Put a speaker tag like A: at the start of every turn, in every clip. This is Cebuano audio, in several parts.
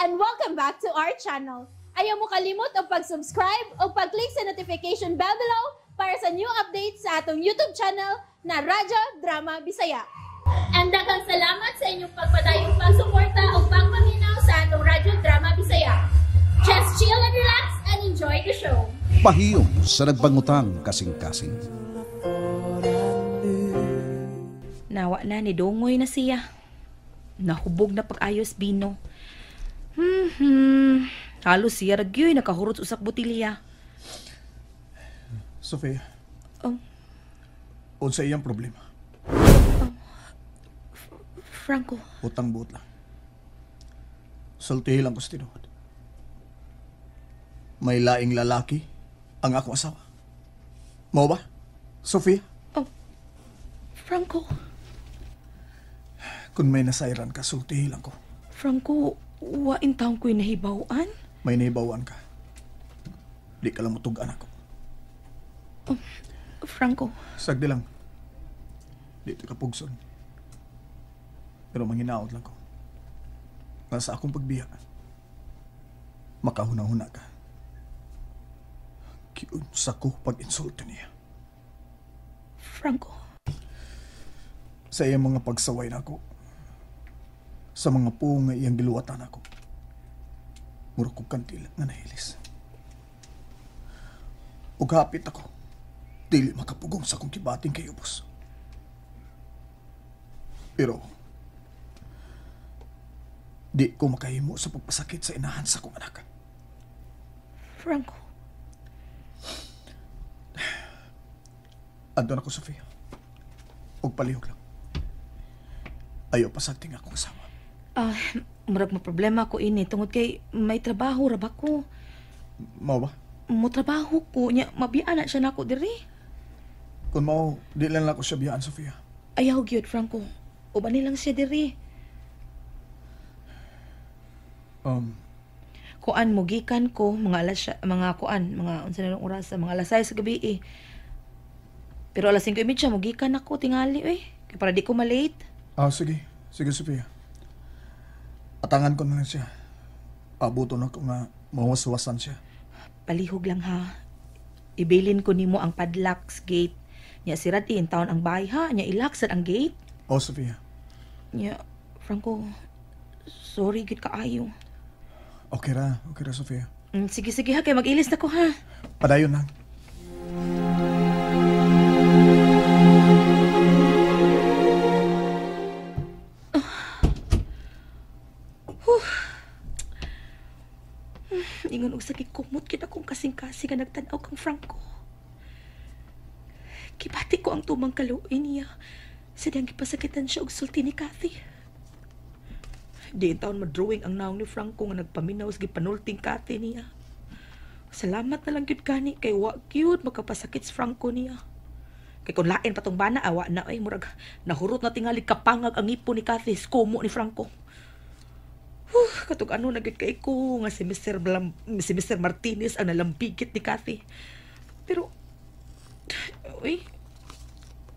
A: And welcome back to our channel. Ayaw mo kalimot og pag-subscribe o pag-click sa notification bell below para sa new updates sa atong YouTube channel na Radyo Drama Bisaya. And daghang salamat sa inyong pagpadayong pagsuporta o pagpaminaw sa atong Radyo Drama Bisaya. Just chill and relax and enjoy the show.
B: Pahiyom sa nagbangutang kasing-kasing.
C: Nawa na ni Dongoy na siya. Nahubog na pag-ayos bino. Halos siya ragyoy nakahurot sa usak botilya.
D: Sofia.
C: Oh.
D: Unsa iyang problema?
C: Franco.
D: Utang buot lang. Sultihi lang ko sa tinuod. May laing lalaki ang akong asawa. Mao ba, Sofia?
C: Oh, Franco.
D: Kung may nasairan ka, sultihi lang ko.
C: Franco, wain taong ko'y nahibawan.
D: May nahibawan ka. Di ka lang mutug-an ako.
C: Oh, Franco.
D: Sagdi lang. Dito ka pugson. Pero manghinaot lang ko. Nga sa akong pagbiya, makahuna-huna ka. Kiunsa ko pag-insulto niya.
C: Franco.
D: Sa iyang mga pagsaway na ako, sa mga puong nga iyang giluwatan ako, murag ko kantila nga nahilis. Ug hapit ako, dili makapugong sa akong kibating kay ubos. Pero, di ko makahimo sa pagpasakit sa inahan sa akong anak.
C: Franco.
D: Andun ako, Sofia. Ug palihog lang. Ayaw pasagting akong asawa.
C: Murag mo problema ko ini tungod kay may trabaho ra ba ko.
D: Mao ba?
C: Mo trabaho ko nya mabiyaan na siya nako diri.
D: Kung mao, di lang nako siya biyaan, Sofia.
C: Ayaw gyud, Franco. Uban lang siya diri. Kuan mo gikan ko mga alas mga kuan mga unsa na lang oras, mga alas 6 sa gabi eh. Pero alas 5:30 mo gikan ako tingali oy. Kay para di ko malate.
D: Ah, sige. Sige, Sofia. Atangan ko na lang siya. Pabuto na ko nga mawaswasan siya.
C: Palihog lang ha. Ibilin ko nimo ang padlock gate. Nya sirad in town ang bahay ha. Nya ilak sad ang gate.
D: Oh, Sofia.
C: Nya, Franco, sorry gid kaayo.
D: Okay ra, Sofia.
C: Sige, sige ha, kay mag-ilis na ko ha.
D: Padayon lang.
C: Ingon og sakit kumot kit akong kasing-kasing nga nagtan-aw kang Franco. Kibati ko ang tumang kaluoy niya. Sa diyang gipasakitan siya og sulti ni Kathy. Di taon madrawing ang naong ni Franco nga nagpaminaw sa gipanulting Kathy niya. Salamat na lang gyud kani kay wa gyud makapasakit sa Franco niya. Kay kung lain patong bana awa na ay murag nahurot na tingali kapangag ang ngipon ni Kathy sa kumo ni Franco. Katong ano na gyud kay ko nga si Mr. Martinez ang nalambigit ni Kathy. Pero uy,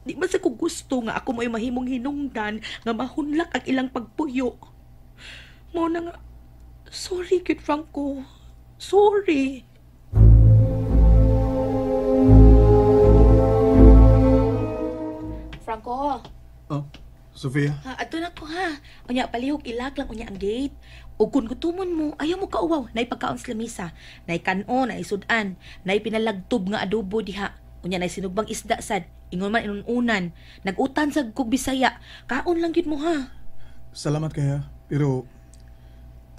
C: di man sa ko gusto nga ako mo'y mahimong hinungdan nga mahunlak ang ilang pagpuyo. Mao na nga, sorry gyud Franco. Sorry. Franco.
D: Oh, Sofia.
C: Ha, adto na ko ha. Unya palihog ilak lang unya ang gate. Ug kun gutumon mo, ayaw mo kauwaw, nay pagkaon sa lamisa, nay kan-on, nay sudan, nay pinalagtob nga adobo diha. Unya nay sinugbang isda sad. Ingon man inununan. Nagutan sa kog Bisaya. Kaon lang gyud mo ha.
D: Salamat kaya, pero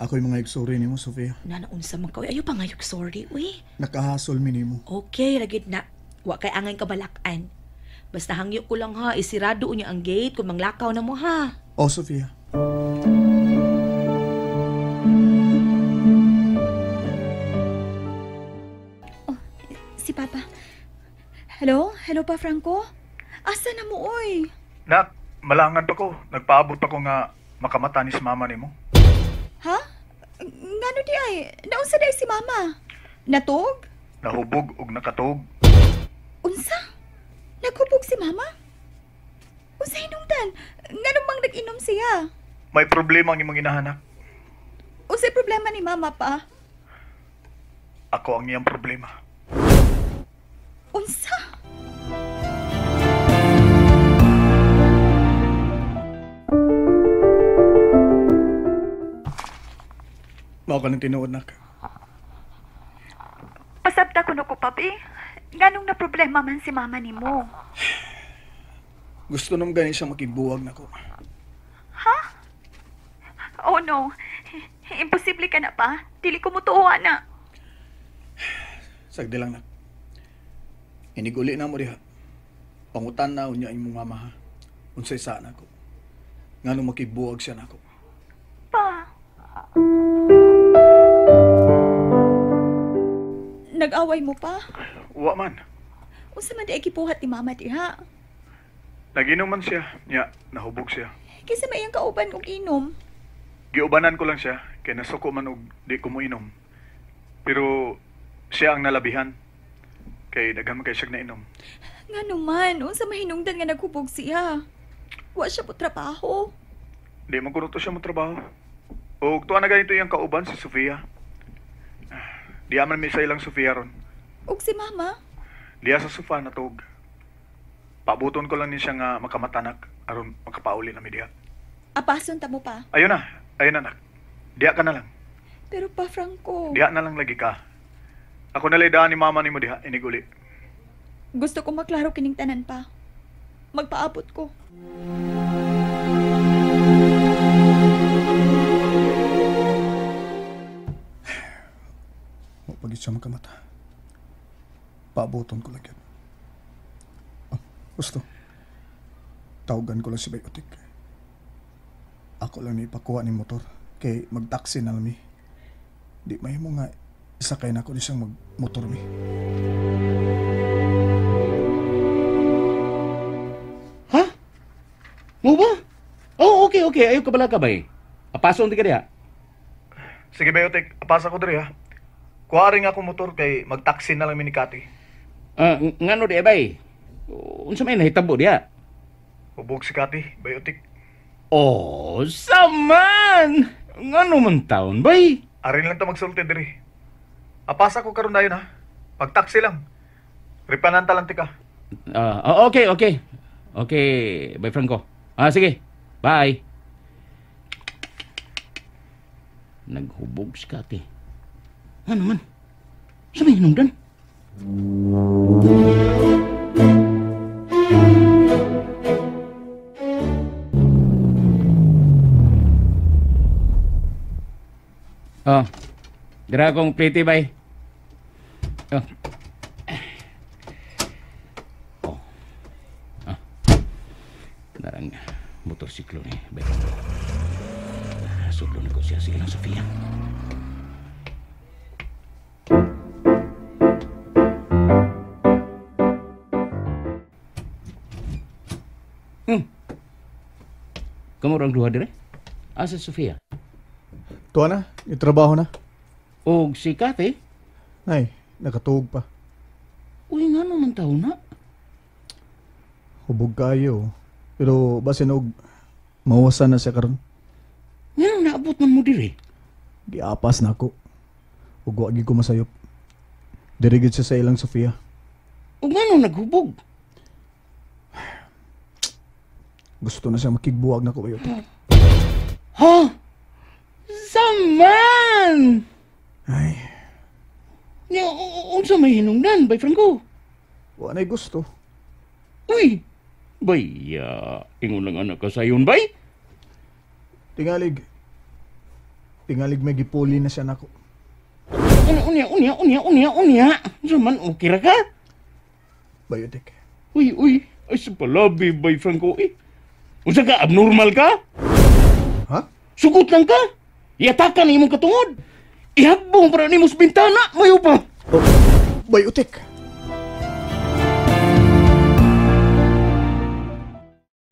D: ako'y mga igsorry nimo, Sofia.
C: Nanaunsa man ka, uy. Ayaw pa nga sorry, uy.
D: Nakahasol mi nimo.
C: Okay, ra gyud na. Wa kay angay kabalakan. Basta hangyo ko lang ha, isirado niya ang gate kung manglakaw na mo ha.
D: Oh, Sofia.
E: Oh, si Papa. Hello? Hello pa, Franco? Asa na mo, oy?
D: Nak, malangan pa ko. Nagpaabot pa ko nga makamata ni si mama nimo.
E: Ha? Ngano di ay? Naunsa di ay si mama? Natog?
D: Nahubog og nakatog.
E: Unsa? Naghubog si mama? Unsa hinungdan? Ngano bang nag-inom siya?
D: May problema ang imong inahanak.
E: Unsay problema? problema ni mama pa?
D: Ako ang iyang problema.
E: Unsa?
D: Mao ka ng tinuod, nak.
E: Pasabta ko no ko, papi. Nganong na problema man si mama nimo?
D: Gusto nung gani siya makibuwag nako.
E: Ha? Oh no. Imposible ka na pa. Dili ko mutuwa na.
D: Sagdi lang, nak. Iniguli na mo diha. Pangutan na unya imong mama ha. Unsay sa nako. Nganong makibuwag siya nako.
E: Pa. Nag-away mo pa?
D: Wa man.
E: Unsa man di gibuhat ni mama diha?
D: Naginom man siya. Nya, nahubog siya.
E: Kinsa may iyang kauban og inom?
D: Giubanan ko lang siya kay nasuko man og di ko moinom. Pero siya ang nalabihan. Kay daghan man kay siya nainom.
E: Ngano man, unsa mahinungdan nga naghubog siya? Wa siya mo trabaho.
D: Di man kuno to siya mo trabaho. Og tuwa na ganito iyang kauban si Sofia. Diya man may sa ilang Sofia ron.
E: Og si mama?
D: Diya sa sofa natog. Pabuton ko lang ni siya nga makamatanak aron makapauli na mi diha.
E: Apason ta mo pa.
D: Ayun na nak. Diya ka na lang.
E: Pero pa Franco.
D: Diha na lang lagi ka. Ako na daan ni mama nimo diha iniguli.
E: Gusto ko maklaro kining tanan pa. Magpaabot ko.
D: Pagit siya magkamata. Paabuton ko lang yun. Oh, gusto. Tawagan ko lang si Bayotik. Ako lang ni ipakuha ni motor. Kay mag-taxi na lang mi. Di may mo nga isakay na ako ni siyang magmotor mi.
F: Ha? Mo ba? Oh, okay, okay. Ayaw ka bala ka ba eh? Apason di ka diha.
D: Sige Bayotik, apasa ko diri ha. Kuha rin ako motor kay mag-taxi na lang mi ni Kati.
F: Ngano di bay? Unsa may nahitabo diha?
D: Hubog si Kati, Bayotik.
F: Oh, saman! Ngano man taon bay?
D: Arin lang ta magsulti diri. Apasa ko karon dayon ha. Pag-taxi lang. Ripanan ta lang tika.
F: Okay, okay. Okay, bye Franco. Sige. Bye. Naghubog si Kati. Ano man? Sa may hinungdan? Oh, dira akong pretty bay. Oh. Oh. Ah. Narang motorsiklo ni bay. Sudlo na ko siya sa ilang Sofia. Kamu orang duha dire? Asa Sofia?
D: Tuwa na, itrabaho na.
F: Og si Kate?
D: Ay, nakatuog pa.
F: Uy, nga naman tao na.
D: Hubog kayo. Pero basin og mawasan na siya karon.
F: Nga naabot man mo dire?
D: Giapas na ako. Ug wa gid ko masayop. Diri gid siya sa ilang Sofia.
F: Ug ngano naghubog?
D: Gusto na siya makigbuwag na ko bayo.
F: Ha? Saman!
D: Ay.
F: Nya, unsa may hinungdan, Bay Franco?
D: Wa na'y gusto.
F: Uy! Bay, ingon lang anak ka sayon, bay?
D: Tingalig. Tingalig may gipuli na siya nako.
F: Unya, unya, unya, unya, unya. Unsa man, okay ra ka?
D: Bayotek.
F: Uy, uy. Ay, sa palabi, Bay Franco, eh. Unsa ka, abnormal ka?
D: Ha?
F: Sugot lang ka? Iatakan imong katungod. Ihagbong para nimo sa bintana, mayo pa.
D: Oh, Bayotek.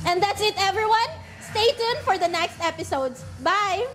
A: And that's it, everyone. Stay tuned for the next episodes. Bye!